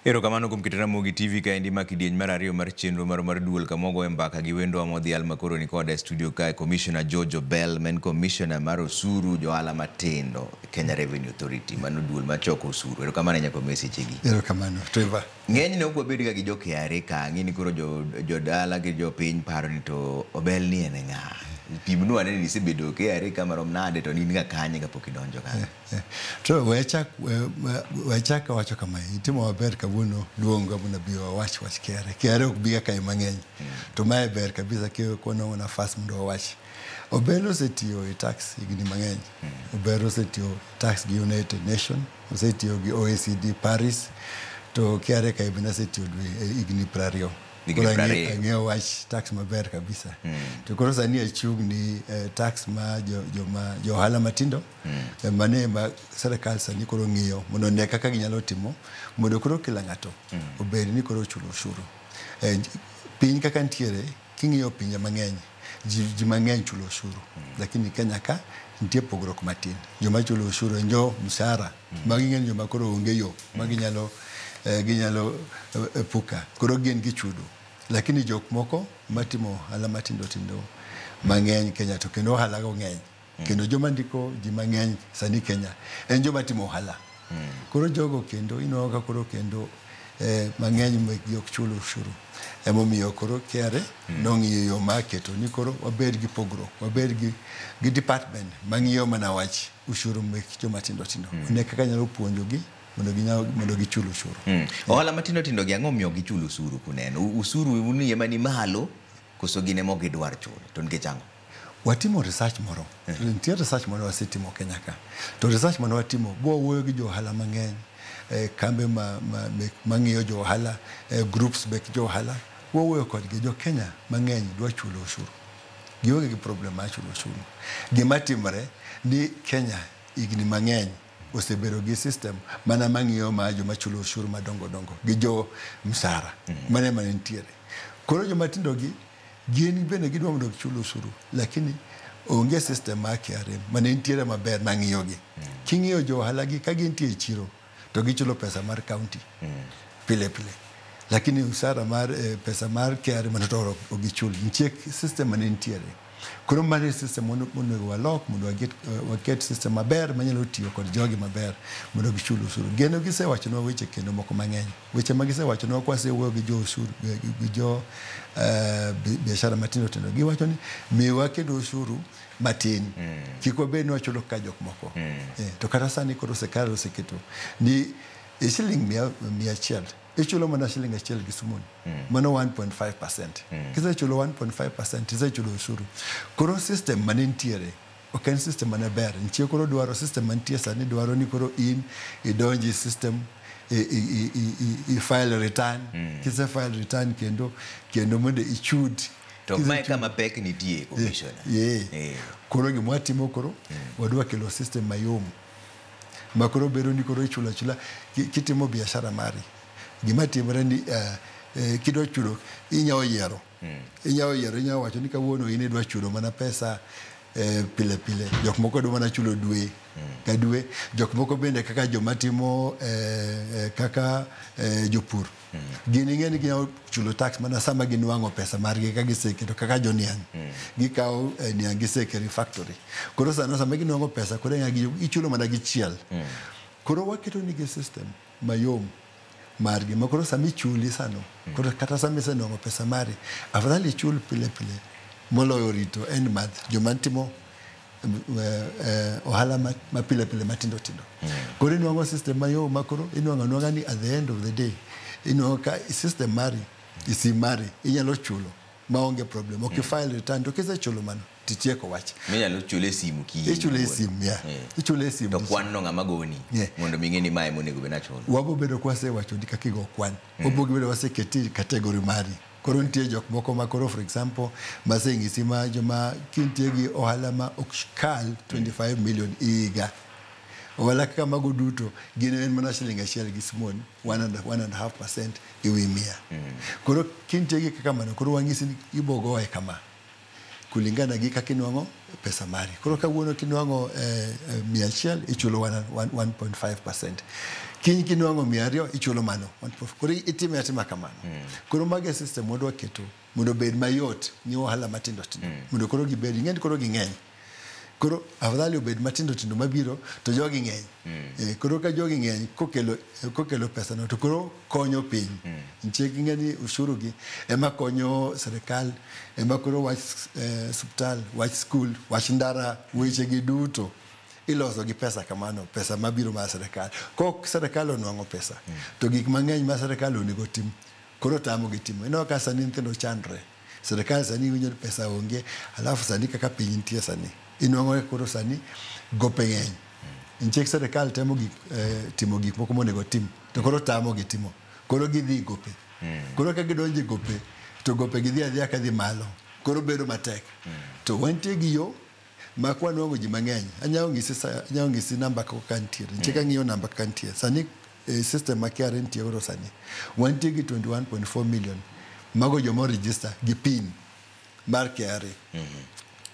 Erokamano kuom keto Ramogi TV kaendi ma kidieny mar ariyo mar chenro mar duol kama wagoye mbaka gi wendwa modhial makoro ni koda e studio kae Commissioner George Obel ma en Commissioner mar osuru johala matindo Kenya Revenue Authority mano duol machoko osuru. Erokamano ahinya kuom sechegi. Erokamano Trevor. Ng'enyne ok wabed ga gi jo KRA ka ang'e ni koro jodala gi jopiny paro ni to Obel ni en ng'a. Pimnu ane ni isebedo KRA ka marom nade to in ga kanye kapok idonjo kanyo. To wachak wacho kamae, itimo maber kawuono luonga mondo abi wawach wach KRA. KRA ok biga kae mang'eny. To mae ber kabisa kwanwang'o nafas mondo wawach. Obel osetiyo e tax higni mang'eny. Obel osetiyo tax gi United Nation, osetiyo gi OECD Paris, to KRA kae bende asetiyo higni 20. Higni Koro 20. Ang'eyo wach tax maber kabisa. To koro sani achung' ni tax ma jo ohala matindo, mano ema sirikal sani koro ng'iyo mondo one kaka ginyalo timo mondo koro kila ng'ato obed ni koro ochulo osuru. Piny kaka nitiere, king'iyo pinje mang'eny, ji mang'eny chulo osuru. Lakini Kenya ka nitie pogruok matin. Joma chulo osuru en jo mshahara. Magi ng'eny joma koro onge yo ma ginyalo epuka. Koro gin gichudo. Lakini jok moko matimo ohala matindo tindo mang'eny Kenya to kendo ohala go ng'eny. Kendo joma ndiko ji mang'eny sani Kenya en joma timo ohala. Koro jogo kendo inwang'o ka koro kendo mang'eny mekgi ok chul osuru. Emomiyo koro KRA nong'iyo yo mar keto ni koro wabed gi pogruok, wabed gi department mang'iyo mana wach ushuru mek joma tindo tindo. One kaka nyalo puonjogi mondo gichul ushuru. Ohala matindo tindo gi ang'o miyo gichul usuru kuneno? Usuru ni ema ni malo koso gin ema ok gidwar chulo? To nikech ang'o? Watimo research moro. Nitie research moro wasetimo Kenya ka. To research mane watimo, bwawuoyo gi jo ohala mang'eny, kambe mang'iyo jo ohala, groups mek jo ohala, wawuoyo kodgi. Jo Kenya mang'eny dwa chulo ushuru. Gionge gi problem mar chulo ushuru. Gima timore ni Kenya higni mang'eny osebedo gi system mana mang'iyo ma joma chulo ushuru madongo dongo gi jo msara. Mano ema nitiere. Koro joma tindo gi gin bende gidwa mondo gichul ushuru, lakini onge system mar KRA mane nitiere maber mang'iyo gi. King'iyo jo ohala gi ka gintie e chiro to gichulo pesa mar county pile pile, lakini msara mar pesa mar KRA mano to ok gichul. Nitie system mane nitiere. Koro mano e system monego walok mondo waket system maber manyalo tiyo kod jogi maber mondo gichul ushuru. Geno gisewachonwa weche kendo moko mang'eny. Weche ma gisewachonwa kwasewuoyo gi jo ushuru, gi jo biashara matindo tindo, giwacho ni miwa kendo ushuru matin. Kik wabed ni wachulo kaka jok moko. To kata sani koro sirikal oseketo ni e siling 100 ichulo mana siling 1 gi sumon. Mano 1.5%. Kisechulo 1.5% isechulo ushuru. Koro system mane nitiere ok en system mane ber. Nitie koro dwaro system mantie sani dwaro ni koro in idonji system i file return. Kise file return kendo mondo ichud. To mae kama pek nitie, Commissioner. Koro gima watimo koro, wadwa kelo system mayom. Ma koro bedo ni koro ichulo achula kitimo biashara mari. Gima timore ni kidwa chulo inyalo yiero. Inyalo yiero, inyalo wacho ni kawuono in idwa chulo mana pesa pile pile. Jok moko dwa mana chulo dwe ka dwe. Jok moko bende kaka joma timo kaka jopur. Gin ing'e ni ginyalo chulo tax mana sama ginwang'o pesa margi ka giseketo kaka joniang'. Gikawo niang' gisekero e factory. Koro sano sama ginwang'o pesa koro ichulo mana gichiel. Koro waketo nigi system mayom margi ma koro sama ichuli sano, koro kata sama isenwang'o pesa mari, afadhali ichul pile pile moloyo rito end month joma timo ohala ma pile pile matindo tindo. Koro inwang'o system mayom ma koro inwang'o anwang'a ni at the end of the day inwang'o ka system mari e sim mari inyalo chulo maonge problem. Ok i-file return to kisechulo mano titieko wach. Minyalo chule e simu ki Ichule e simu, yeah. Ichule e simu. To kwan no ng'ama goni mondo mi ing'e ni mae monego bed achulo. Wabo bedo kwasewacho ni kaka igo kwan. Wabo bedo waseketi category mari. Koro nitie jok moko ma koro for example maseng'isi ma joma kintie gi ohala ma ok kal 25 million higa. Ohala kaka mago duto gin en mana siling 1 gi smon 1.5% e wi 100. Koro kintie gi kaka mano koro wang'isi ni ibo goye kama kulingana gi kaka inwang'o pesa mari. Koro kawuono kinwang'o 100 ichulo 1.5%. Kiny kinwang'o 200 ichulo mano 1.4. Koro itime atima kamano. Koro mago e system mwadwa keto mondo obed mayot ni ohala matindo tindo. Mondo koro gibed, ing'e ni koro ging'eny. Koro afadhali obed matindo tindo mabiro to jogi ng'eny. Koro ka jogi ng'eny kokelo pesa no to koro konyo piny. Nitie ing'e ni ushuru gi ema konyo serikal, ema koro wach osiptal, wach skul, wach ndara, weche gi duto iloso gi pesa kamano, pesa mabiro mar serikal. Kok serikal onwang'o pesa, to gik mang'eny ma serikal onego tim, koro tamogi timo. Ineno ka sani nyithindo chandre. Serikal sani winjo ni pesa onge, alafu sani kaka piny nitie sani, inwang'o ni koro sani gope ng'eny. Nitie serikal temo timo gik moko monego tim, to koro tamogi timo. Koro gidhi gope. Koro ka gidonjo e gope, to gope gidhi adhiya kadhi malo. Koro bedo matek. To wantie gi yo ma kwanwang'o ji mang'eny. Anyalo ng'isi namba kaka nitiere. Nitie kang'iyo namba kaka nitie. Sani system ma KRA nitie godo sani, wantie gi 21.4 million mago joma register gi PIN mar KRA.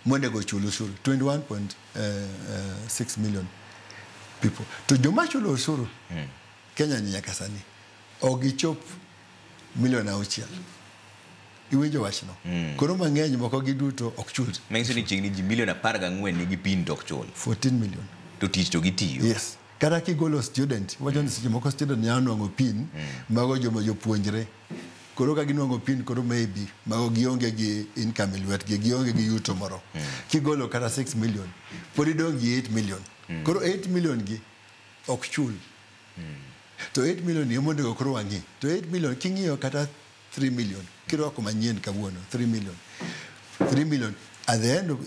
Monego ochul ushuru 21.6 million people. To joma chulo ushuru Kenya ni nyaka sani ok gichop milion 6. Iwinjo wachno? Koro mang'eny moko giduto ok chul. Manyiso ni chiegni ji milion 14 nigi PIN to ok chul. 14 million. To tich to gitiyo. Yes. Kata kigolo student, wacho ni seche moko student nyalo nwang'o PIN, mago joma jopuonjre. Koro ka ginwang'o PIN, koro maybe mago gionge gi income e lwetgi, gionge gi yuto moro. Kigolo kata 6 million, pod idong' gi 8 million. Koro 8 million gi ok chul. To 8 million ni ema onego koro wang'i. To 8 million king'iyo kata 3 million, kirwako manyien kawuono 3 million. 3 million at the end of,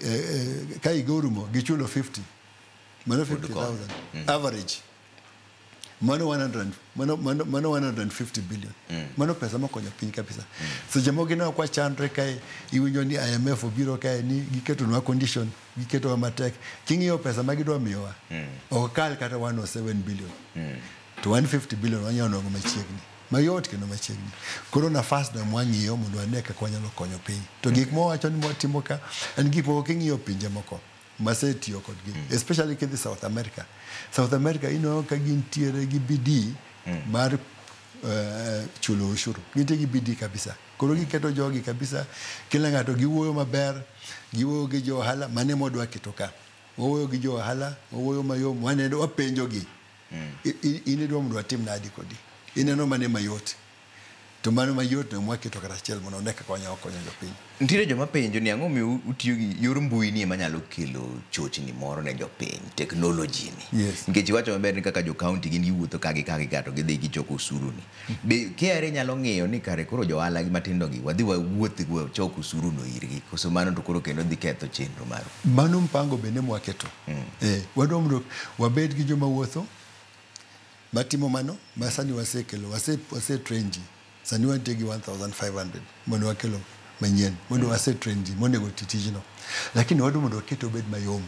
ka higa orumo gichulo 50. Mano 50,000 average. Mano 100, mano 150 billion. Mano pesa makonyo piny kabisa. Seche moko ineno kwa chandre kae, iwinjo ni IMF obiro kae ni giketonwa condition, giketowa matek. King'iyo pesa ma gidwa miyowa, ok kal kata 107 billion. To 150 billion wanyalo nwang'o machiegni. Mayot kendo machiegni. Koro nafas no mwang'iyo mondo wane kaka wanyalo konyo piny. To gik mwawacho ni mwatimo ka, en gik moko king'iyo pinje moko masetiyo kodgi, especially kidhi South America. South America inwang'o ka gintiere gi bidii mar chulo ushuru. Gintie gi bidii kabisa. Koro giketo jogi kabisa, kila ng'ato giwuoyo maber, giwuoyo gi jo ohala, mano ema wadwa keto ka. Wawuoyo gi jo ohala, wawuoyo mayom, waneno, wapenjogi. In idwa mondo watim nadi kodi? Ineno mane mayot? To mano mayot no mwaketo kar achiel mondo wane kaka wanyalo konyo jopiny. Nitiere joma penjo ni ang'o miyo utiyo gi yor mbui ni ema nyalo kelo chochni moro ne jopiny, technology ni. Yes. Nikech iwacho maber ni kaka jo county gin giwuotho ka gi ka gi ka to gidhi gichoko osuru ni. Be KRA nyalo ng'iyo ni kare koro jo ohala gi matindo gi wadhi wawuoth wachok osuru no irgi, koso mano to koro kendo dhi ketho chenro maru? Mano mpango bende mwaketo. Wadwa mondo wabed gi joma wuotho matimo mano, ma sani wasekelo, wase train ji. Sani wantie gi 1500 mondo wakelo manyien, mondo wase train ji monego oti tijno. Lakini wadwa mondo wakete obed mayom.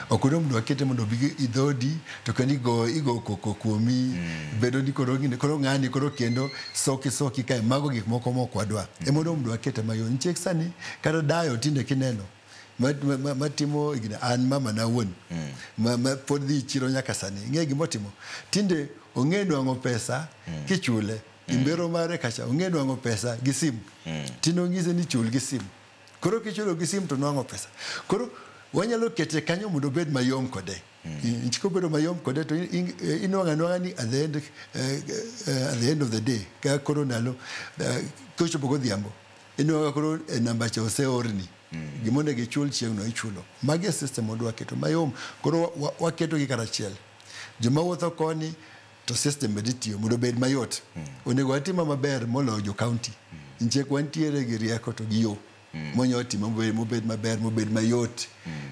Ok wadwa mondo wakete mondo obi i dhodi to kendo igo koko kuomi, bedo ni koro gini, koro ng'ani koro kendo soki soki kae, mago gik moko mok wadwa. Ema wadwa mondo wakete mayom. Nitie sani kata dayo tinde kineno matimo gina, an mama na wuon ma pod dhi chiro nyaka sani. Ing'e gima otimo? Tinde ong'e nwang'o pesa kichule. Imbero mare kacha ong'e nwang'o pesa gi simu. Tinde ong'ise ni chul gi simu. Koro kichulo gi simu to nwang'o pesa. Koro wanyalo kete kanyo mondo obed mayom kode. Nikech kobedo mayom kode to inwang'o anwang'a ni at the end of the day, ka koro ndalo, kochopo godhiambo, inwang'o koro e namba cha oseorni. Gima onego ichul chieng'no ichulo. Magi e system modwa keto mayom. Koro waketo gi karachiel. Joma wuotho koni to system bende itiyo mondo obed mayot. Onego watim maber moloyo jo county. Nikech wantiere gi rieko to gi yo mwanyalo timo mobed maber, mobed mayot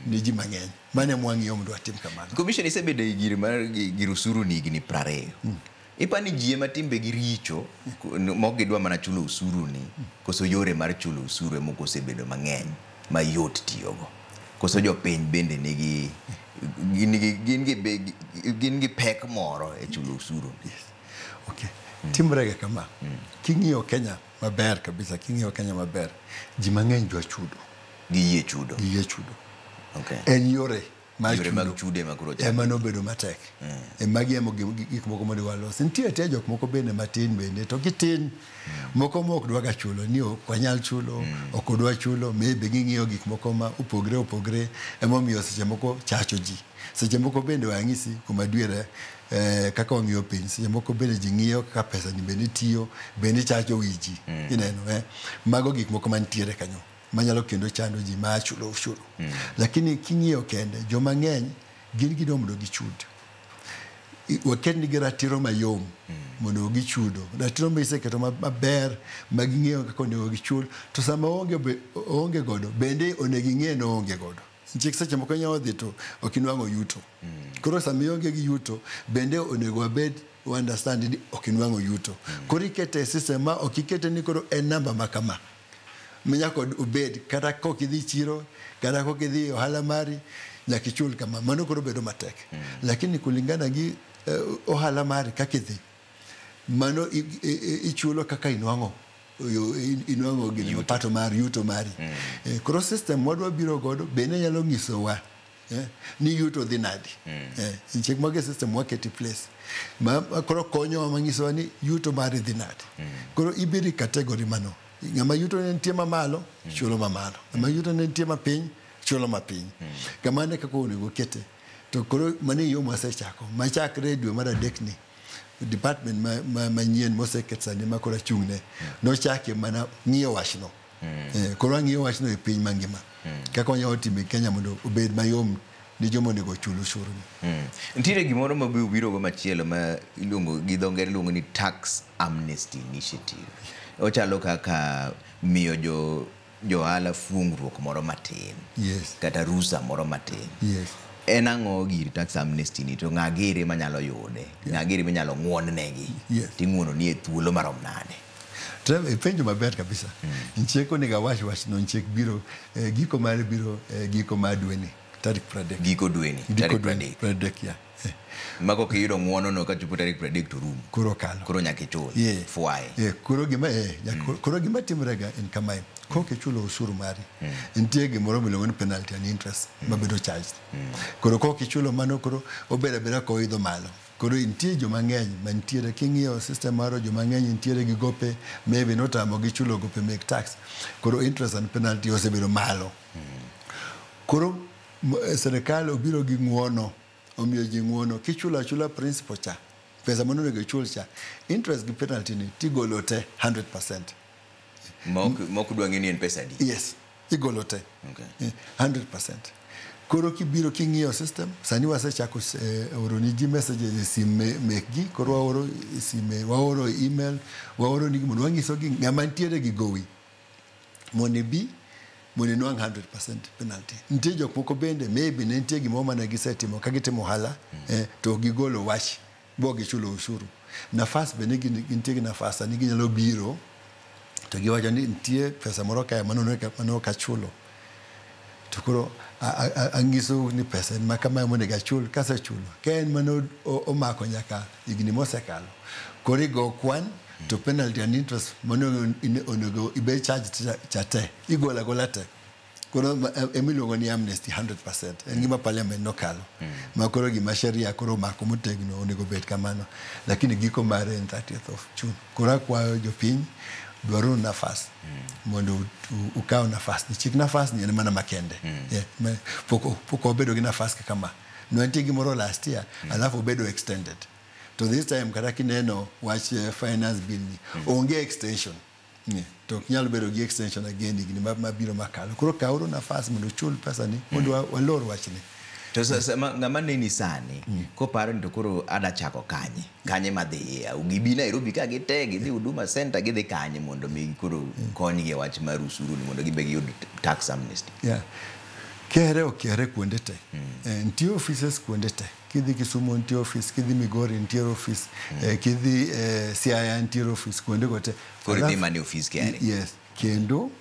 ni ji mang'eny. Mano ema wang'iyo mondo watim kamano. Commission isebedo e gir mar gir osuru ni higni 20. Ipani ji ema timbegi richo mok gidwa mana chulo osuru ni, koso yore mar chulo osuru ema ok osebedo mang'eny mayot tiyogo? Koso jopiny bende nigi gin gi pek moro e chulo osuru? Yes. Okay. Timre ga kama. King'iyo Kenya maber kabisa, king'iyo Kenya maber, ji mang'eny dwa chudo. Giyie chudo. Giyie chudo. Okay. En yore mar Yore mag chudo chudo ema koro chando. Ema nobedo matek. Magi ema gik moko monego walos. Nitie tie jok moko bende matin bende to gitin. Moko ma ok dwaga chulo ni ok wanyal chulo, ok odwa chulo, maybe ging'iyo gik moko ma opogre opogre, emomiyo seche moko chacho ji. Seche moko bende wang'isi kuom adiera, kaka wang'iyo piny, seche moko bende ji ng'iyo kaka pesa ni bende tiyo, bende chacho wi ji. Ineno, Mago gik moko mantiere kanyo manyalo kendo chando ji ma chulo ushuru. Lakini king'iyo kende, joma ng'eny gin gidwa mondo gichud. Waket nigi ratiro mayom mondo gichudo. Ratiro ma iseketo maber ma ging'eyo kaka onego gichul, to sama oonge godo, bende onego ing'e ni oonge godo. Nikech seche moko inyalo dhi to ok inwang'o yuto. Koro sama ionge gi yuto, bende onego wabed understand ni ok inwang'o yuto. Koro ikete e system ma ok ikete ni koro en namba ma kama. Minyaka obed kata kok idhi chiro, kata kok idhi ohala mari, nyaka ichul kama. Mano koro bedo matek. Lakini kulingana gi ohala mari kaka idhi, mano ichulo kaka inwang'o. Inwang'o gino pato mar yuto mari. Koro system mwadwa biro godo bende nyalo nyisowa ni yuto dhi nadi. Nikech magi system waketi place ma koro konyowa manyisowa ni yuto mari dhi nadi. Koro ibiro e category mano. Ng'ama yuto ne nitie mamalo, chulo mamalo. Ng'ama yuto ne nitie mapiny, chulo mapiny. Kamano e kaka onego kete. To koro mano e yo mwasechako. Machakre dwe mar adek ni, department manyien moseket sani ma koro achung'ne, nochake mana ng'iyo wachno. Koro ang'iyo wachno e piny mangima. Kaka wanyalo timo e Kenya mondo obed mayom ni joma onego ochul ushuru ni. Nitiere gimoro ma biro go machielo ma iluongo gi dho ngere iluongo ni Tax Amnesty Initiative. Ochalo kaka miyo jo ohala fuongruok moro matin. Yes. Kata rusa moro matin. Yes. En ang'o gir tax amnesty ni to ng'a giri manyalo yude? Ng'a giri minyalo ng'uon negi? Yes. Ting'uono ni e thuolo marom nade? Trevor, ipenjo maber kabisa. Nchek onego awach wachno, nchek biro, giko mare biro, giko mar dweni, tarik 30. Giko dweni, Giko tarik dweni, 30. 30, ya. Mago kiyudo ng'uono no kachopo tarik 30 to rumo. Koro kalo. Koro nyaka ichul. Yeah. Fwaye. Yeah, koro gima, koro gima timre ga en kamae. Kok ichulo osuru mari, nitie gimoro miluongo ni penalty and interest mabedo charged. Koro kok ichulo mano, koro obedo abeda koidho malo. Koro nitie joma ng'eny mantiere, king'iyo system mar joma ng'eny nitiere gi gope, maybe notamo gi chulo gope mek tax. Koro interest and penalty osebedo malo. Koro sirikal obiro gi ng'uono, omiyo ji ng'uono, kichulo achula principal cha, pesa mano onego ichul cha, interest gi penalty ni tigolo te 100%. Mok dwa ng'e ni en pesa adi? Yes, igolo te. Okay. 100%. Koro kibiro king'iyo system, sani wasechako oro ni ji messages e sim mekgi, koro waoro e sime, waoro email, waoro nigi mondo wanyisogi ng'ama nitiere gi gowi mondo ibi mondo inwang' 100% penalty. Nitie jok moko bende maybe ne nitie gimoro mane gisetimo ka gitimo ohala, to gigolo wach bo gichulo ushuru. Nafas bende gintie gi nafas sani ginyalo biro to giwacho ni nitie pesa moro kae mane ok achulo. To koro anyiso ni pesa en ma kamae monego achul, kasechulo. Ka en mane omako nyaka higni mosekalo, koro igo kwan to penalty and interest mane onego ibed charge cha te, igolo agola te. Koro emiluongo ni amnesty 100%. En gima parliament nokalo. Ma koro gima sheria koro omako motegno onego bed kamano. Lakini giko mare en 30th of June. Koro akwayo jopiny dwaruru nafas mondo ukaw nafas ni. Chik nafas ni en mana makende. Yeah, pok wabedo gi nafas kaka ma. Ne wantie gimoro last year, alafu obedo extended. To this time kata kineno wach finance bill ni, onge extension. Yeah. To ok nyal bedo gi extension again higni mabiro makalo. Koro kawuru nafas mondo uchul pesa ni, mondo walor wachni. To ng'ama neni sani, koparo ni to koro ada chako kanye? Kanye madhiye? Gibi Nairobi ka gite, gidhi Huduma Center, gidhi kanye mondo mi koro konygi e wach mar usuru ni mondo gibe giyud tax amnesty? Yeah. KRA okiere kuonde te. Nitie offices kuonde te. Kidhi Kisumu nitie office, kidhi Migori nitie office, kidhi Siaya nitie office, kuonde go te. Koro idhi mana e office KRA? Yes. Kendo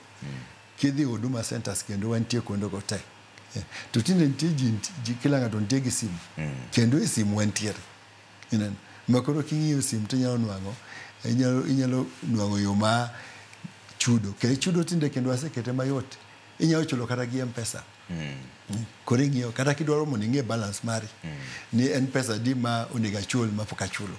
kidhi Huduma Centers kendo wantie kuonde go te. To tinde nitie ji, kila ng'ato nitie gi simu. Kendo e simu wantiere. Ineno? Ma koro king'iyo simu to inyalo nwang'o, inyalo nwang'o yo ma chudo. Kendo chudo tinde kendo wasekete mayot. Inyalo chulo kata gi M-Pesa. Koro ing'iyo kata kidwaro mondo ing'e balance mari ni en pesa adi ma onego achul mapok achulo.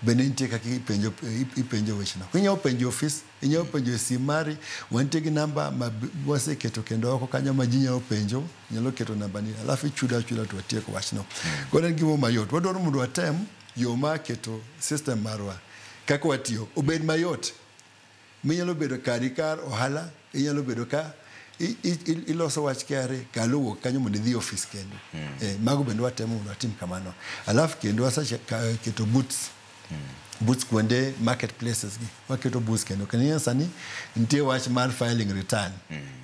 Bende nitie kaka ipenjo, ipenjo wecheno. Inyalo penjo ofis, inyalo penjo e sim mari, wantie gi namba ma waseketo kendo oko kanyo ma ji nyalo penjo, nyalo keto namba ni alafu ichudo achula to watieko wachno. Koro en gimo mayot. Wadwaro mondo watem yo mar keto system marwa kaka watiyo obed mayot. Minyalo bedo kari kar ohala, inyalo bedo ka iloso wach KRA kalo wuok kanyo mondo idhi ofis kendo. Mago bende watemo mondo watim kamano. Alafu kendo waseketo booths. Booths kuonde marketplaces gi. Waketo booths kendo. Kendo ing'eyo sani nitie wach mar filing return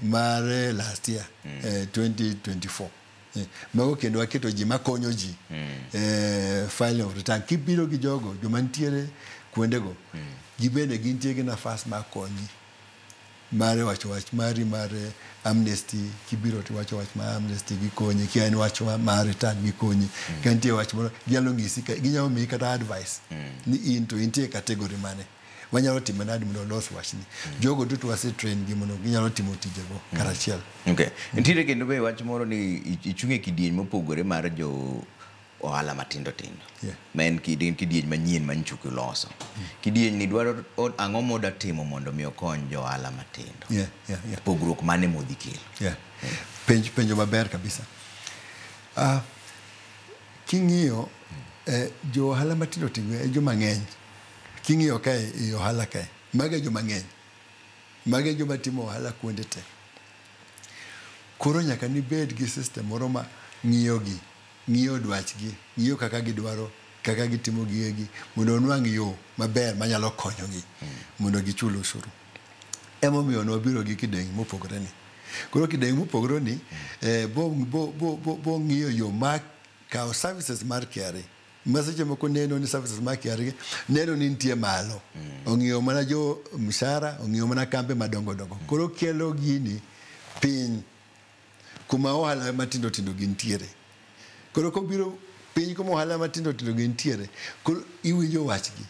mar last year, 2024. Mago kendo waketo ji makonyo ji filing of return. Kibiro gi jogo, joma nitiere kuondego, gibende gintie gi nafas mar konyi mar wacho wach mari mar amnesty. Kibiro to iwacho wach mar amnesty, gikonyi. Ka en wach mar return, gikonyi. Ka nitie wach moro, ginyalo ng'isi, ginyalo miyi kata advice ni in to intie e category mane, wanyalo timo nadi mondo walos wachni. Jogo duto wase train gi mondo ginyalo timo tijego karachiel. Okay. Nitiere kendo be wach moro ni ichung' e kidieny mopogore mar jo ohala matindo tindo. Ma en kidieny manyien ma nyocha uloso. Kidieny ni dwaro ang'o moda timo mondo mi okony jo ohala matindo? Pogruok mane modhi kelo? Yeah. Penjo maber kabisa. King'iyo jo ohala matindo tindo e joma ng'eny. King'iyo kae e ohala kae, mago e joma ng'eny. Mago e joma timo ohala kuonde te. Koro nyaka nibed gi system moro ma ng'iyo gi, ng'iyo dwachgi, ng'iyo kaka gidwaro, kaka gitimo gigegi, mondo onwang' yo maber manyalo konyogi mondo gichul osuru. Emomiyo nwabiro gi kidieny mopogore ni. Koro kidieny mopogore ni bo ng'iyo yo mar kawo services mar KRA. Ma seche moko neno ni services mar KRA neno ni nitie malo. Ong'iyo mana jo mshahara, ong'iyo mana kambe madongo dongo. Koro kelo gini piny kuma ohala matindo tindo gintiere. Koro kobiro piny kuma ohala matindo tindo gintiere, koro iwinjo wachgi.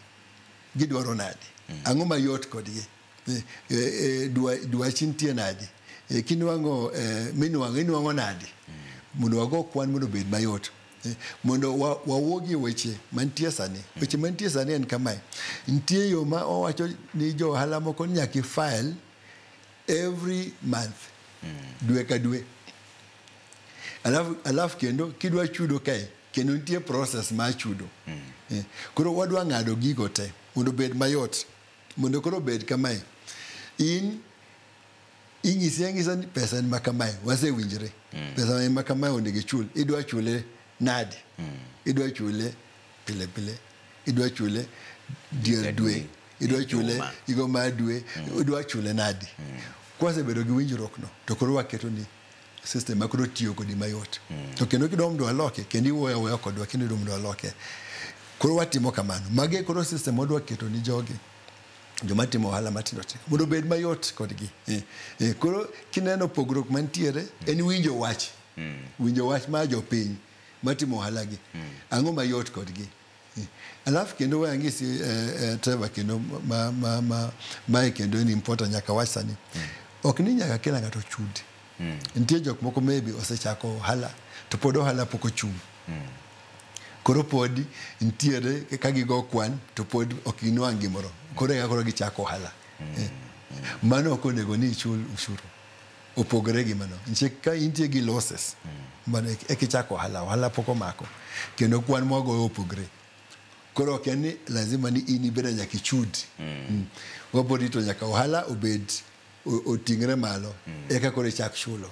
Gidwaro nade? Ang'o mayot kodgi? Dwachi nitie nade? Kinwang'o minwang'o inwang'o nade? Mondo wago kwan mondo obed mayot. Mondo wawuogie weche mantie sani. Weche mantie sani en kamae. Nitie yo ma owacho ni jo ohala moko ni nyaka i-file every month. Dwe ka dwe. Alafu kendo kidwa chudo kae, kendo nitie process mar chudo. Koro wadwa ng'ado gigo te mondo obed mayot. Mondo koro obed kamae. In ing'isi ang'isa ni pesa en makamae, wasewinjre. Pesa en makamae onego ichul. Idwa chule nade? Idwa chule pile pile. Idwa chule dier dwe. Idwa chule higo mar dwe. Idwa chule nade? Kwasebedo gi winjruok no, to koro waketo ni system ma koro tiyo kodi mayot. To kendo kidwa mondo waloke, kendo iwuoyo awuoya kodwa kendo idwa mondo waloke. Koro watimo kamano. Magi koro system wadwa keto ni jogi. Joma timo ohala matindo tindo mondo obed mayot kodgi. Koro kineno pogruok mantiere en winjo wach. Winjo wach mar jopiny matimo ohala gi. Ang'o mayot kodgi? Alafu kendo we ang'isi Trevor kendo mae kendo en important nyaka wach sani. Ok ni nyaka kila ng'ato chudi. Nitie jok moko maybe osechako ohala to pod ohala pok ochung'. Koro podi nitiere ka gigo kwan to pod ok ginwang' gimoro. Koro eka koro gichako ohala. Mano ok onego ni ichul ushuru. Opogore gi mano. Nikech ka intie gi losses, mano eka ichako ohala, ohala pok omako. Kendo kwan mwagoyo opogore. Koro ok en ni lazima ni in ibed nyaka ichud. Wabiro rito nyaka ohala obed oting're malo eka koro ichak chulo.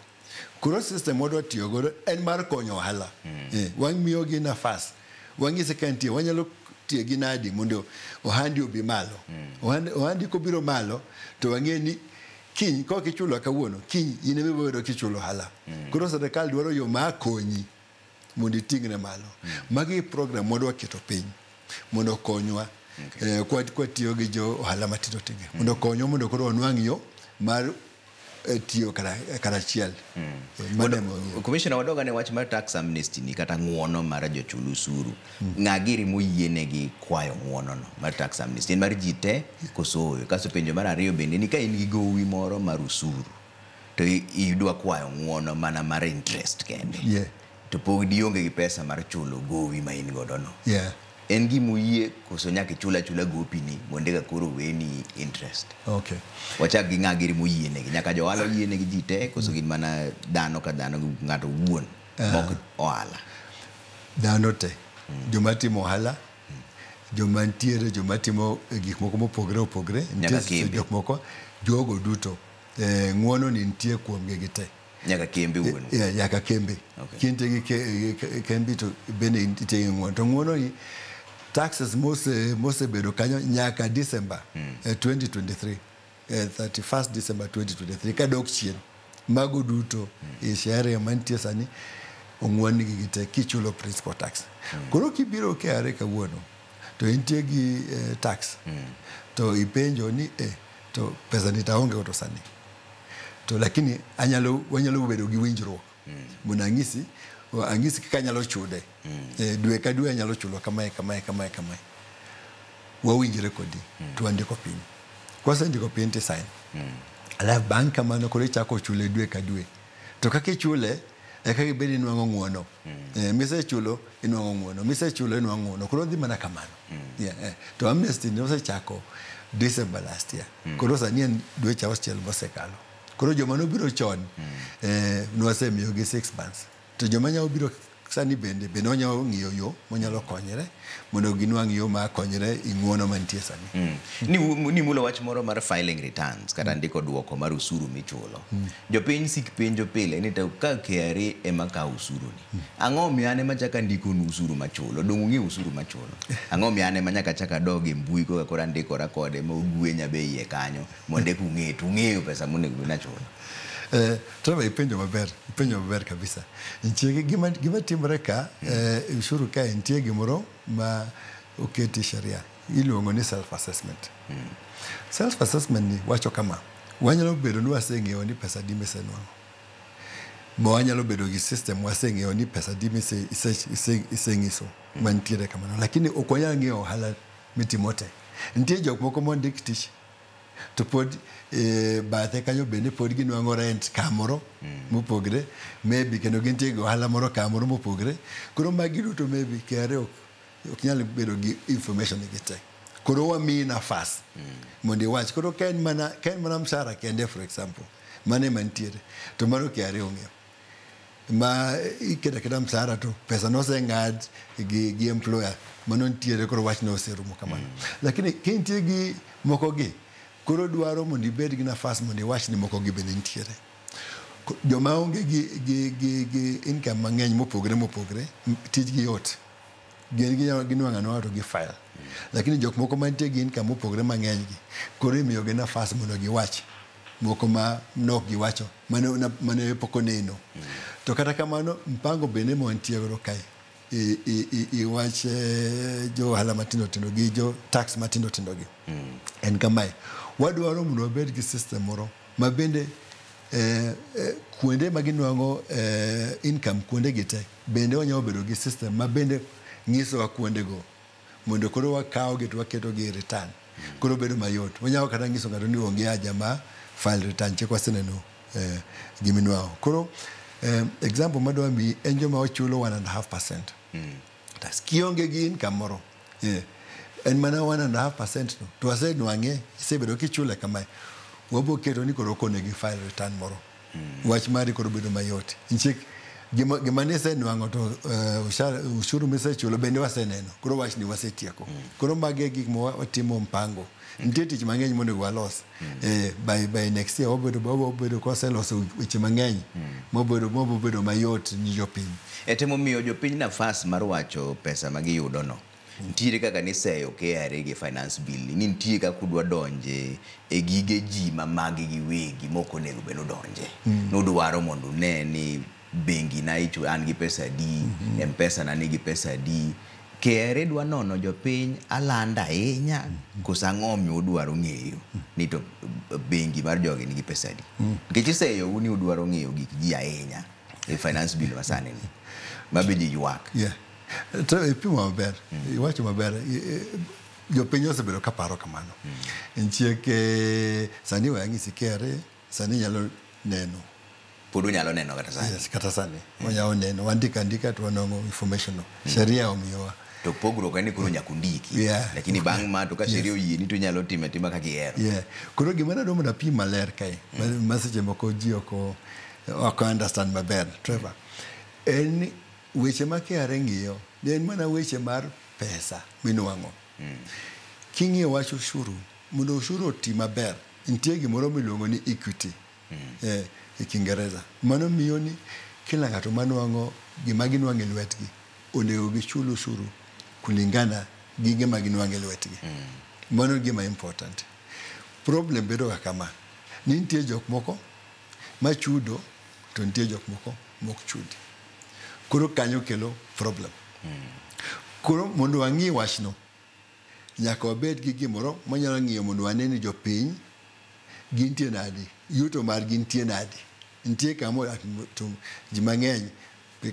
Koro system wadwa tiyo godo en mar konyo ohala. Wamiyogi nafas. Wang'ise ka nitie, wanyalo tiyo gi nadi mondo ohandi obi malo. Ohandi kobiro malo to wang'e ni kiny kok ichulo kawuono, kiny in ema ibiro bedo kichulo ohala. Koro sirikal dwaro yo mar konyi mondo iting're malo. Magi program mwadwa keto piny mondo okonywa. Kwatiyo gi jo ohala matindo tindo mondo okonywa mondo koro wanwang' yo mar tiyo karachiel. Mano ema wang'iyo. Commissioner, wadoga ne wach mar tax amnesty ni kata ng'uono mar jochul osuru. Ng'a giri moyienegi kwayo ng'uono no mar tax amnesty? En mar ji te koso ooyo? Kasto penjo mar ariyo bende ni ka in gi gowi moro mar osuru To idwa kwayo ng'uono mana mar interest kende. Yeah. To pod ionge gi pesa mar chulo gowi ma in godo no. Yeah. En gima oyie koso nyaka ichul achula gopini mondo eka koro weni interest? Okay. Wachak gi ng'a giri moyienegi? Nyaka jo ohala oyienegi ji te koso gin mana dhano ka dhano ng'ato owuon mok ohala? Dhano te. Joma timo ohala, joma ntiere, joma timo gik moko mopogre opogre, Nyaka nitie kembe. jok moko, jogo duto. Ng'uono ni nitie kuomgi gite. Nyaka kembe wuon. Yeah, nyaka kembe. Okay. Kintie gi kembi to bende nitie gi ng'uono. To ng'uono ni taxes mosebedo kanyo nyaka December 2023, 31st December 2023 kadok chien. Mago duto e sheria mantie sani ong'uon nigi gite kichulo principal tax. Koro kibiro KRA kawuono to intie gi tax to ipenjo ni to pesa ni taonge godo sani. To lakini wanyalo bedo gi winjruok. Mondo ang'isi kaka anyalo chude. Dwe ka dwe anyalo chulo kamae, kamae, kamae, kamae. Wawinjre kodi, to wandiko piny. Kwasendiko piny to sign. Alafu bang' kamano koro ichako chule dwe ka dwe. To kaka ichule, e kaka ibed inwang'o ng'uono. Misechulo, inwang'o ng'uono. Misechulo, inwang'o ng'uono. Koro dhi mana kamano. Yeah. To amnesty ne osechako December last year. Koro sani en dweche auchiel mosekalo. Koro joma nobiro chon, nwasemiyogi 6 months. To joma nyalo biro sani bende wanyalo ng'iyo yo monyalo konyre mondo ginwang' yo mar konyre e ng'uono mantie sani. Ni mulo wach moro mar filing returns kata ndiko duoko mar usuru michulo. Jopiny sik penjo pile ni to ka KRA ema kawo usuru ni. Ang'o miyo an ema chako andikonu usuru machulo? Dong' ung'eyo usuru machulo. Ang'o miyo an ema nyaka achak adog e mbui koka koro andikora kode ma ugwenya be iye kanyo mondo eka ung'e to ung'eyo pesa monego bed ni achulo. Trevor, ipenjo maber kabisa. Nitie gima timore ka, ushuru kae nitie gimoro ma oketi sheria iluongo ni self assessment. Self assessment ni wacho kama, wanyalo bedo ni waseng'eyo ni pesa adi misenwang'o. Ma wanyalo bedo gi system waseng'eyo ni pesa adi iseng'iso mantiere kamano. Lakini ok wanyal ng'eyo ohala mitimo te. Nitie jok moko mondik tich to pod bathe kanyo bende pod ginwang'o rent kamoro mopogre, maybe kendo gintie gi ohala moro kamoro mopogre. Koro magi duto maybe KRA ok nyal bedo gi information gi te. Koro wamiyi nafas mondo iwach. Koro ka en mana mshahara kende for example, mano ema nitiere, to mano KRA ong'eyo. Ma iketo aketa mshahara to pesa noseng'ad gi employer, mano nitiere, koro wachno oserumo kamano. Lakini ka intie gi moko gi, koro dwaro mondo ibed gi nafas mondo iwach ni moko gi bende nitiere. Joma onge gi income mang'eny mopogre mopogre, tijgi yot. Gin ginwang'o anwang'a to gi file. Lakini jok moko mantie gi income mopogre mang'eny gi, koro imiyogi nafas mondo giwach moko ma nok giwacho, mane pok oneno. To kata kamano, mpango bende ma wantie godo kae, i wach jo ohala matindo tindo gi jo tax matindo tindo gi. En kamae, wadwaro mondo wabed gi system moro ma bende kuonde ma ginwang'o income kuonde gi te, bende wanyalo bedo gi system ma bende nyisowa kuondego mondo koro wakawgi to waketogi e return. Koro bedo mayot. Wanyalo kata nyiso ng'ato ni onge haja ma file return, chik waseneno giminwang'o. Koro example madwa miyi en joma ochulo 1.5%. Tax kionge gi income moro, en mana 1.5% no, to wasenwang'e, isebedo kichule kamae, wabo keto ni koro okonegi file return moro. Wach mari koro bedo mayot. Nchik gima nisenwang'o to ushuru misechulo bende waseneno. Koro wach ni wasetieko. Koro magi e gik ma watimo mpango. Nitie tich mang'eny monego walos. By next year wabedo kwaseloso weche mang'eny mobedo mayot ni jopiny. E temo miyo jopiny nafas mar wacho pesa ma giyudo no. Nitiere kaka niseyo KRA gi finance bill ni nitie kaka udwa donje e gige ji ma magi giwegi mok onego bed nudonje. Nudwaro mondo une ni bengi na ichu an gi pesa adi, M-Pesa na nigi pesa adi. KRA dwa nono jopiny alanda ahinya koso ang'o omiyo udwaro ng'eyo ni to bengi mar jogi nigi pesa adi. Nikech iseyou ni udwaro ng'eyo gik ji ahinya e finance bill masani ni. Ma be ji ywak. Yeah. To ipimo maber, iwacho maber, jopiny osebedo ka paro kamano. Nitie ke sani we ang'isi KRA, sani nyalo neno. Pod unyalo neno kata sani? Yes, kata sani. Wanyalo neno, wandiko andika to wanwang'o information no. Sheria omiyowa. To pogruok en ni koro nyaka undiki. Lakini bang' ma to ka sheria oyieni to inyalo timo atima kaka ihero. Yeah. Koro gima nadwa mondo apim maler kae, ma seche moko ji ok understand maber, Trevor, en ni weche ma KRA ng'iyo, en mana weche mar pesa minwang'o. King'iyo wach ushuru, mondo ushuru oti maber, nitie gimoro miluongo ni equity e Kiingereza. Mano miyo ni kila ng'ato manwang'o gima ginwang'o e lwetgi, onego gichul ushuru kulingana gi gima ginwang'o e lwetgi. Mano gima important. Problem bedo ga kama, ni nitie jok moko machudo to nitie jok moko mok chudi. Koro kanyo kelo problem. Koro mondo wang'i wachno, nyaka wabed gi gimoro manyalo ng'iyo mondo wane ni jopiny gintie nadi, yuto margi nitie nadi. Nitie kama to ji mang'eny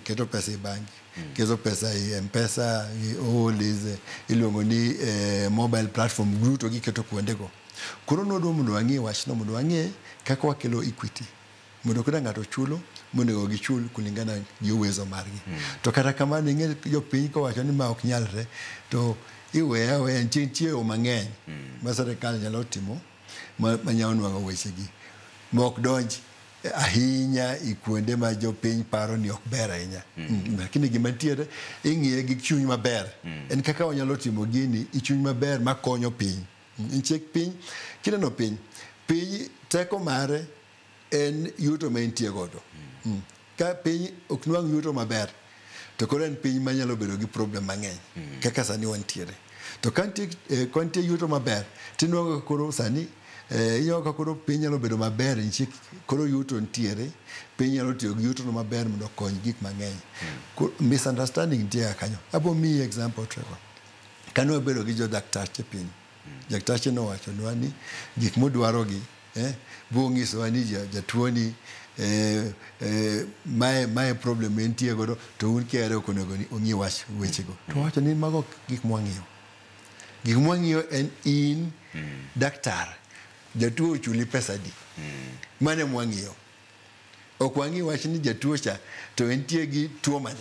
keto pesa e banki, keto pesa e M-Pesa, all these iluongo ni mobile platform duto giketo kuondego. Koro nwadwa mondo wang'i wachno, mondo wang'e kaka wakelo equity. Mondo kaka ng'ato chulo, monego gichul kulingana gi uwezo margi. To kata kamano ing'e jopiny kowacho ni ma ok nyalre, to iweya aweya nitie yo mang'eny ma sirikal nyalo timo manyalo nwang'o wechegi ma ok donj ahinya e kuonde ma jopiny paro ni ok ber ahinya. Lakini gima nitiere ing'iye gi chuny maber. En kaka wanyalo timo gini e chuny maber makonyo piny. Nikech piny, kineno piny, piny teko mare en yuto ma entie godo. Ka piny ok nwang' yuto maber, to koro en piny manyalo bedo gi problem mang'eny kaka sani wantiere. To ka nitie yuto maber, tinwang'o koro sani ineno ka koro piny nyalo bedo maber nikech koro yuto nitiere, piny nyalo tiyo gi yuto no maber mondo okony gik mang'eny. Misunderstanding nitie kanyo. Abo miyi example, Trevor. Kane wabedo gi jodaktache piny, daktache nowachonwa ni gik modwaro gi, bonyisowa ni jatuo ni mae problem entie godo to un KRA ok onego ong'i wach wechego. To wacho ni mago gik mwang'iyo. Gik mwang'iyo en in daktar, jatuo ochuli pesa adi. Mano ema wang'iyo. Ok wang'i wach ni jatuo cha to entie gi tuo mane.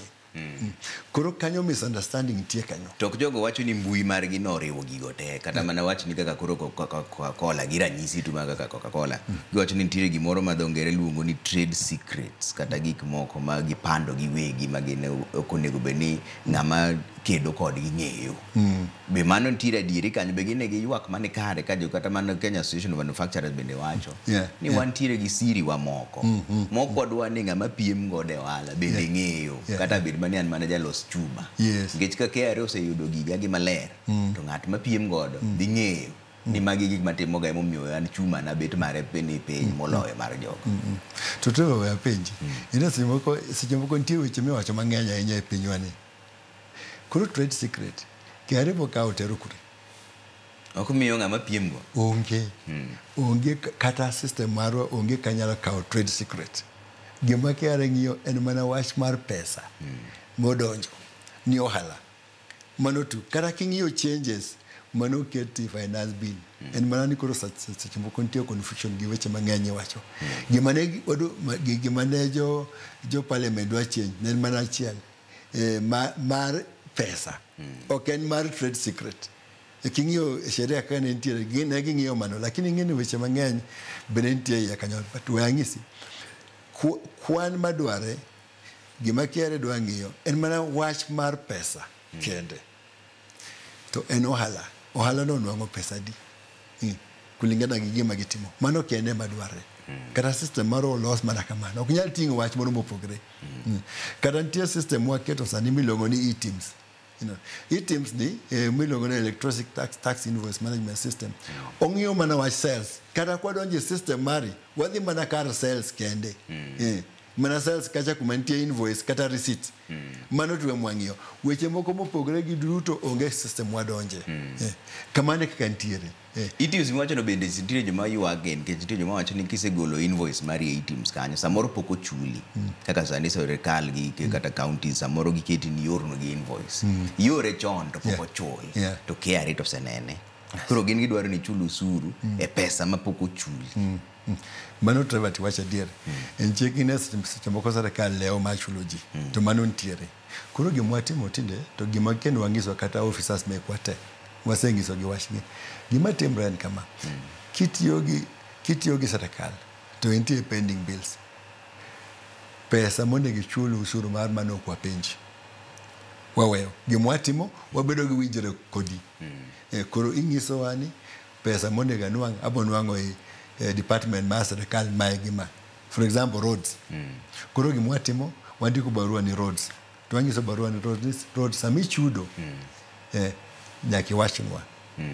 Koro kanyo misunderstanding nitie kanyo. To ok jogo wacho ni mbui margi noriwo gigo te, kata mana wach ni kaka koro Coca-Cola gi ranyisi tu mar kaka Coca-Cola. Giwacho ni nitiere gimoro ma dho ngere luongo ni trade secrets, kata gik moko ma gipando giwegi ma gin ok onego bed ni ng'ama kedo kodgi ng'eyo. Be mano nitiere adieri kanyo, be gine gi ywak mani kare ka jo kata mana Kenya Association of Manufacturers bende wacho ni wantiere gi siri wa moko. Mok wadwa ni ng'ama piem godo e ohala bende ng'eyo, kata bed mani an mana jalos chuma. Nikech ka KRA oseyudo giga gi maler, to ng'at ma piem godo dhi ng'eyo ni magi gik matimo ga emomiyo an chuma na bet mare ni piny moloyo mar jogo. To Trevor we apenji. Ine seche moko nitie weche miwacho mang'eny ahinya e pinywa ni. Koro trade secret, KRA bokawo tero kure? Ok miyo ng'ama piem go. Onge. Onge kata system marwa onge kanyalo kawo trade secret. Gima KRA ng'iyo en mana wach mar pesa modonjo ni ohala. Mano tu. Kata king'iyo changes mano oketi finance bill. En mana ni koro seche moko nitie confusion gi weche mang'eny iwacho. Gima ne jo parliament dwa change ne en mana achiel. Mar pesa. Ok en mar trade secret. King'iyo sheria kaka ne nitiere, ne ging'iyo mano, lakini ing'e ni weche mang'eny bende nitie iye kanyo. But we ang'isi, kwan madware, gima KRA dwa ng'iyo, en mana wach mar pesa kende. To en ohala. Ohala no nwang'o pesa adi? Kulingana gi gima gitimo. Mano kende ema dwarre. Kata system mar olos mana kamano. Ok nyal ting'o wach moro mopogre. Kata nitie system mwaketo sani miluongo ni eTIMS. eTIMS ni miluongo ni Electronic Tax Invoice Management System. Ong'iyo mana wach sales. Kata kwadonjo e system mari, wadhi mana kar sales kende. Mana sales kacha kuma nitie invoice kata receipt. Mano to ema wang'iyo. Weche moko mopogore gi duto onge system wadonje. Kamano e kaka nitiere. eTIMS miwacho no bende nitie joma ywage nikech nitie joma wacho ni kisegolo invoice mari e eTIMS kanyo samoro pok ochuli. Kaka sani sirikal gi kata counties samoro giketi ni iorno gi invoice. Iore chon to pok ochul. To KRA to osenene. Koro gin gidwaro ni ichul osuru e pesa ma pok ochuli. Mano Trevor tiwacho adier. En chik ine seche moko sirikal lewo mar chulo ji. To mano nitiere. Koro gima watimo tinde to gima kendo wang'iso kata officers mekwa te. Wasenyiso gi wachni. Gima timre en kama. Kitiyo gi sirikal to nitie pending bills. Pesa monego ichul usuru mar mano ok wapenji. Waweyo. Gima watimo, wabedo gi winjruok kodi. Koro inyisowa ni pesa monego anwang' abo nwang'o e department mar sirikal mae gi ma. For example, roads. Koro gima watimo, wandiko barua ni roads. To wanyiso barua ni roads, ni roads sama ichudo, nyaka iwachnwa.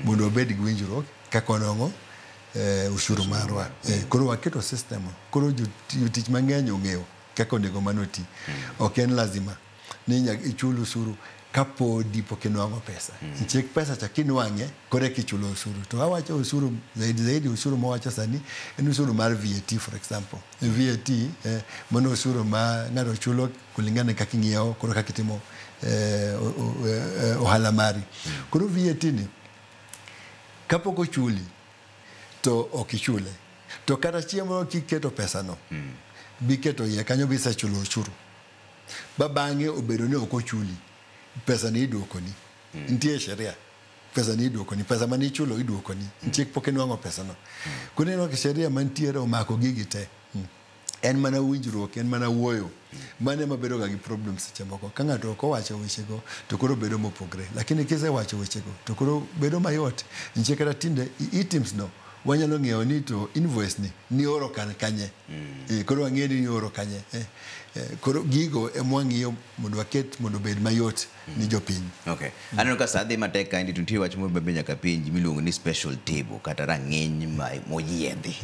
Mondo wabed gi winjruok kaka wanwang'o ushuru marwa. Koro waketo system. Koro jotich mang'eny ong'eyo kaka onego mano ti. Ok en lazima ni nyaka ichul usuru kapodi pok inwang'o pesa. Nitie pesa cha kinwang'e koro eka ichulo usuru. To awacho usuru zaidi zaidi usuru mawacho sani en usuru mar VAT for example. VAT mano usuru ma ng'ato chulo kulingana kaka ing'iewo koro kaka itimo ohala mari. Koro VAT ni kapok ochuli to ok ichule. To kata chieng' moro kiketo pesa no, biketo iye kanyo bisechulo ushuru. Ba bang'e obedo ni ok ochuli, pesa ni iduokoni. Nitie sheria. Pesa ni iduokoni. Pesa mane ichulo iduokoni. Nitie pok inwang'o pesa no. Koro ineno ka sheria mantiere omako gigi te. En mana winjruok, en mana wuoyo. Mano ema bedo ga gi problem seche moko. Ka ng'ato ok owacho wechego, to koro bedo mopogre. Lakini kisewacho wechego, to koro bedo mayot. Nitie kata tinde e-TIMS no, wanyalo ng'eyo ni to invoice ni nioro kanye. Koro wang'eyo ni nioro kanye. Koro gigo ema wang'iyo mondo waket mondo obed mayot ni jopiny. Okay. Aneno ka sa dhi matek kaendi to nitie wach moro mabe nyaka penji miluongo ni special table kata rang'iny moyiedhi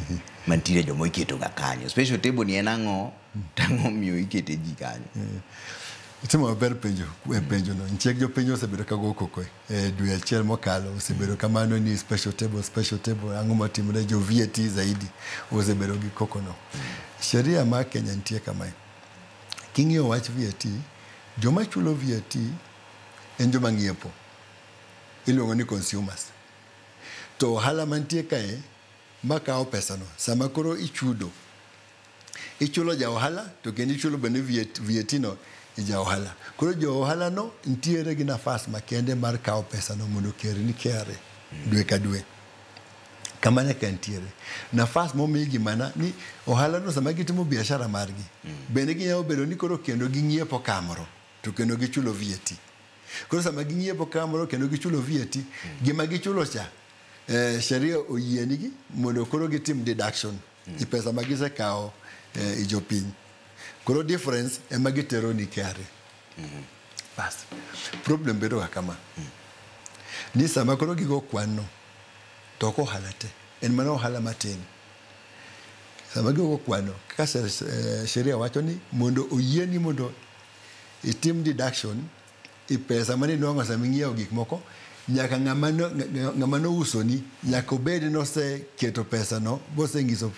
mantiere joma iketo ga kanyo. Special table ni en ang'o? To ang'o miyo ikete ji kanyo? Itimo maber penjo e penjo no. Nitie jopiny osebedo ka go koko e dwe achiel mokalo osebedo kamano ni special table, special table, ang'o matimore jo VAT zaidi osebedo gi koko no. Sheria mar Kenya nitie kamae. King'iyo wach VAT, joma chulo VAT en joma ng'iepo. Iluongo ni consumers. To ohala mantie kae makawo pesano sama koro ichudo, ichulo ja ohala to kendo ichulo bende VAT no e ja ohala. Koro jo ohala no nitiere gi nafas makende mar kawo pesano mondo okelni KRA dwe ka dwe. Kamano ka nitiere. Nafas momigi mana ni ohala no sama gitimo biashara margi, bende ginyalo bedo ni koro kendo ging'iepo kamoro to kendo gichulo VAT. Koro sama ging'iepo kamoro kendo gichulo VAT, gima gichulo cha, sheria oyienigi mondo koro gitim deduction i pesa ma gisekawo i jopiny. Koro difference ema gitero ni KRA. Bas. Problem bedo ga kama. Ni sama koro gigo kwan no, to ok ohala te. En mana ohala matin. Sama gigo kwano, kaka sheria wacho ni mondo oyieni mondo itim deduction i pesa mane inwang'o sama ing'iewo gik moko, nyaka ng'ama nousoni nyaka obed ni oseketo pesa no bosenyiso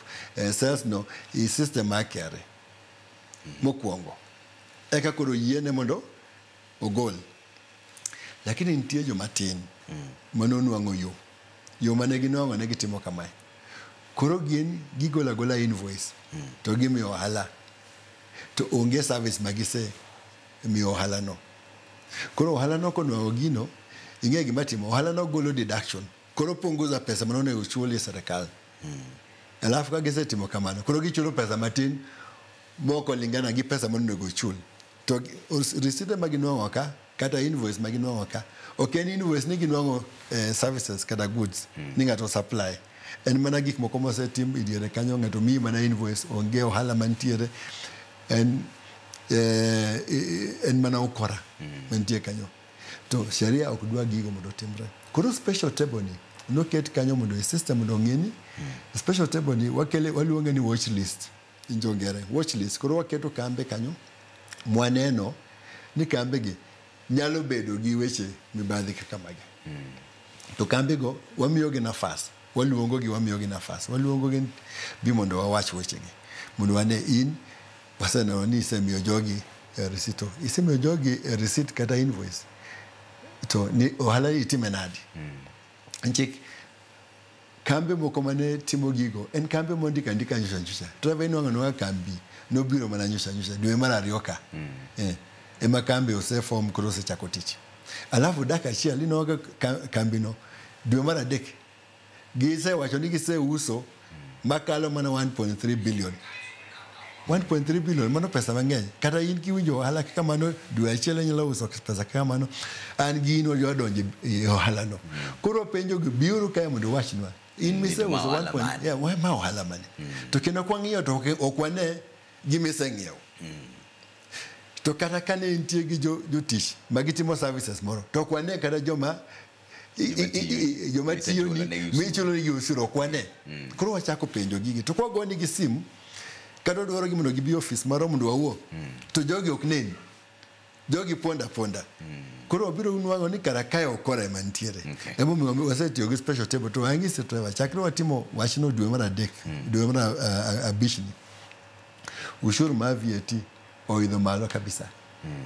sales no i system mar KRA mokwongo. Eka koro yiene mondo ogol. Lakini nitie joma tin manonwang'o yo. Yo mane ginwang'o ne gitimo kamae. Koro gin gigolo agola invoice to gimiyo ohala. To onge service ma gise miyo ohala no. Koro ohala no konwang'o gino, ing'e gima timo, ohala no golo deduction. Koro punguza pesa mane onego chul e sirikal. Alafu ka gisetimo kamano, koro gichulo pesa matin mok olingana gi pesa mane onego ochul. To receipt ma ginwang'o ka, kata invoice ma ginwang'o ka, ok en invoice ni ginwang'o services kata goods ni ng'ato supply. En mana gik moko mosetim e diere kanyo, ng'ato miyi mana invoice, onge ohala mantiere. En mana ukora mantie kanyo. To sheria ok dwa gigo mondo otimre. Koro special table ni noket kanyo mondo e system mondo ong'e ni special table ni wakele waluonge ni watch list. Njongere watch list. Koro waketo kambe kanyo mwaneno ni kambe gi nyalo bedo gi weche mibadhi kaka magi. To kambe go wamiyo gi nafas, waluongo gi wamiyo gi nafas, waluongo gi bi mondo wawach weche gi. Mondo wane in waseneno ni isemiyo jogi receipt, isemiyo jogi receipt kata invoice. To ni ohala itime nadi? Nchik Kambe moko mane timo gigo en kambe mondiko andika nyocha nyocha. Trevor inwang'o nwang'a kambi nobiro mana nyocha nyocha dwe mar ariyo ka. Ema kambi osefom koro osechako tich. Alafu dakika achiel inwang'o ka kambino dwe mar adek gisewacho ni giseuso makalo mana 1.3 billion. 1.3 billion mano pesa mang'eny. Kata in kiwinjo ohala kaka mano dwe achiel inyalo uso pesa kaka mano, an gi in wadonjo e ohala no. Koro penjo gi biuru kae mondo uwachnwa. In miseuso 1. Yeah, ma ohala mane? To kendo kwang'iyo to ok wane gima iseng'iewo. To kata kane nitie gi jotich magitimo services moro, to ok wane kata joma tiyo ni michulo negi osuru ok wane. Koro wachako penjo gigi. To kwagonegi simu, kata dwaro gi mondo gibi ofis marwa mondo wawuo, to jogi ok neni. Jogi ponda ponda. Koro wabiro nwang'o ni kara kae okora ema nitiere. Emomiyo wasetiyo gi special table to wang'ise Trevor, chakre watimo wachno dwe mar adek, dwe mar abich ni, ushuru mar VAT oidho malo kabisa.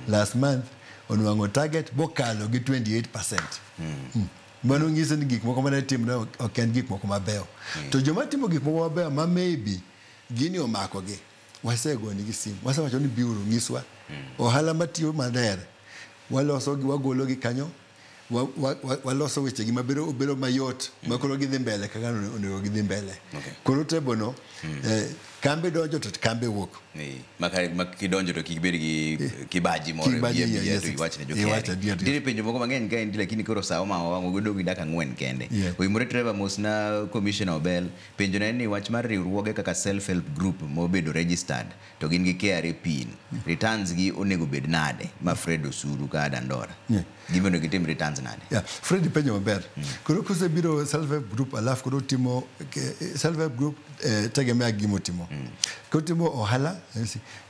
Last month onwang'o target bokalo gi 28%. Mano nyiso ni gik moko mane timre ok en gik moko mabeyo. To joma timo gik moko mabeyo ma maybe gini omakogi, wasegonegi simu, wasewacho ni biuru nyiswa ohala matiyo maber, waloso gi wagolo gi kanyo, waloso wechegi mabedo obedo mayot ma koro gidhi mbele kaka onego gidhi mbele. Koro table no, kambe donjo to kambe wuok. Ma kidonjo to kik bed gi kibaji moro to iwach ne jo-KRA. Nitiere penjo moko mang'eny kaendi lakini koro sa omako wang'wa godong' gi dakika 4 kende. Oimore Trevor mosna Commissioner Obel, penjo ne en ni wach mar riwruoge kaka self help group mobedo registered to gin gi KRA pin, returns gi onego bed nade ma Fred Osuru ka Dandora. Gima onego gitim returns nade? Fred penjo maber. Koro kosebiro self help group alafu koro timo self help group tegemea gimotimo. Kotimo ohala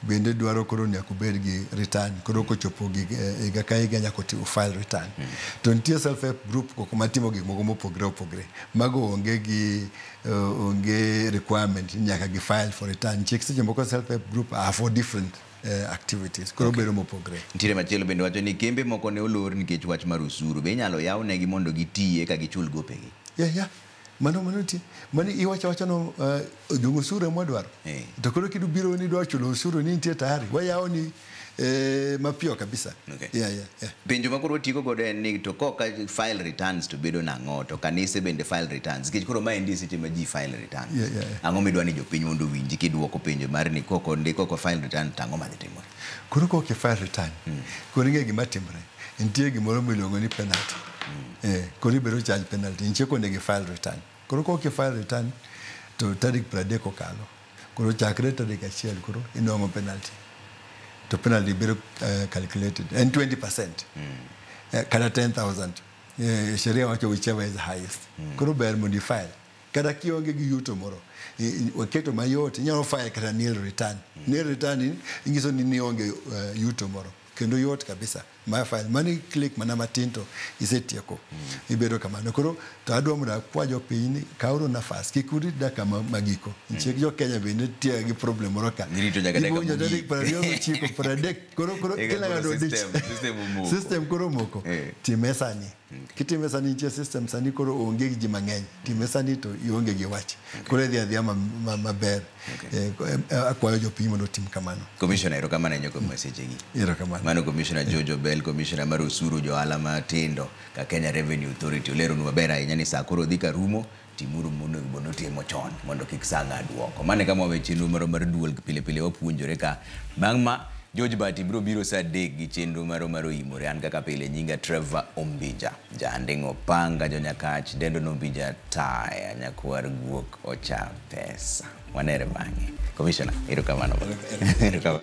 bende dwaro koro nyaka obed gi return. Koro kochopo gi higa ka higa nyaka file return. To nitie self help group koko matimo gik moko mopogre opogre. Mago onge gi onge requirement nyaka gi file for return. Chik seche moko self help group are for different activities. Koro bedo mopogre. Nitiere machielo bende wacho ni kembe moko ne olor nikech wach mar osuru. Be inyalo yawnegi mondo gitiye ka gichul gopegi? Yeah. Mano nitie. Mano iwacho wacho no jong osuru ema dwaro. To koro kidubiro ni dwa chulo osuru ni nitie tayari. Wayawni mapiyo kabisa. Yeah. Penjo ma koro watieko godo en ni to koka file returns to bedo nang'o to kanise bende file returns. Nikech koro maendi seche ma ji file returns. Ang'o midwa ni jopiny mondo owinji kiduoko penjo mar ni koko ndiko ko file return to ang'o madhi timore? Koro kok file return, koro ing'e gima timore. Nitie gimoro miluongo ni penalty. Koro ibiro charge penalty. Nitie onego file return. Koro kok file return to tarik 30 okalo. Koro chakre tarik 1 koro inwang'o penalty. To penalty biro calculated en 20%. Kata 10,000. Sheria wacho whichever is the highest. Koro ber mondo file. Kata kionge gi yuto moro. Waketo mayot inyalo file kata nil return. Nil return inyiso ni nionge yuto moro. Kendo yot kabisa. Ma file mani click mana matin to isetieko. Ibedo kamano. Koro to adwa mondo akwa jopiny ni kawuru nafas kik urit dakika magiko. Nikech jo Kenya bende nitie gi problem moro ka. Girito nyaka dakika mogik. Tarik 29, 30 koro kila ng'ato odich. System koro moko. Time sani. Kitime sani nitie system sani koro onge gi ji mang'eny. Time sani to ionge gi wach. Koro idhi adhiya maber. Akwayo jopiny mondo otim kamano. Commissioner, erokamano ahinya kuom sechegi. Erokamano. Mano Commissioner George Obel, Commissioner mar osuru jo ohala matindo ka Kenya Revenue Authority oleronu maber ahinya ni sa koro dhi karumo, timuru monego bed nutimo chon mondo kik sa ng'ad oko. Mano e kama wawe chenro marwa mar duol pile pile wapuonjore ka bang' ma George Bati biro biro sa 3 gi chenro marwa mar Oimore. An kaka pile nyinga Trevor Ombija, janding'o panga jonyakach dendo nombija taya nyakwar guok ocha pesa. Wanere bang'e. Commissioner, erokamano. Erokamano.